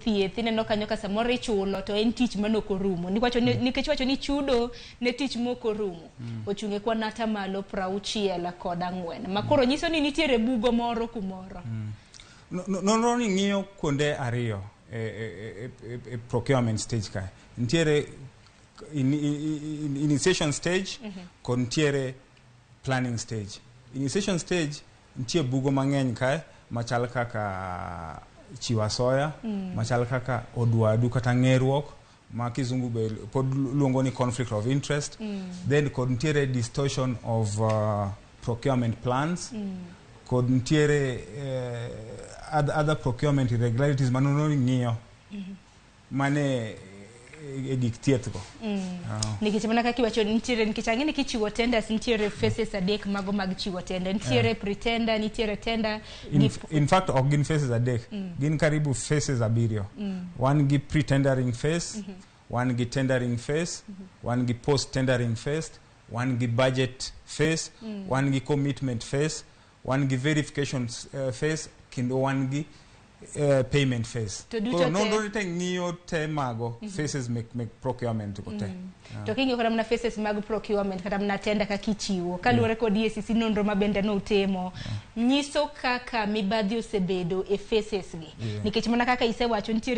Thieth ineno kanyo ka samoro ichulo to en tich manok orumo. Nikech wacho ni chudo ne tich mok orumo ochung' e kwan 64%, ma koro nyiso ni nitiere bugo moro kumoro. Nonro ni ng'iyo kuonde ariyo e procurement stage kae. Nitiere initiation stage kod nitiere planning stage. Initiation stage nitie bugo mang'eny kae machal kaka chiwo asoya, machal kaka odwadu kata ng'eruok ma kizungu be pod luongo ni conflict of interest. Then kod nitiere distortion of procurement plans, kod nitiere other procurement irregularities ma nonro ni ng'iyo mane e gik thieth go. Ah. Nikech mana kaka iwacho, nitiere, nikech ang'e ni kichiwo tenders nitiere phases adek mago mag chiwo tender. Nitiere pre-tender, nitiere tender In fact, ok gin phases adek, gin karibu phases abiriyo. Wan gi pre-tendering phase, wan gi tendering phase, wan gi post tendering phase, wan gi budget phase, wan gi commitment phase, wan gi verification phase, kendo wan gi payment phase. To duto Koro nonro te ng'iyo te mago phases mek procurement go te. To king'iyo kata mana phases mag procurement kata mana tender kaka ichiwo kaluwore kod EACC, nonro ma bende nutimo nyiso kaka mibadhi osebedo e phases gi, nikech mana kaka isewacho nitiere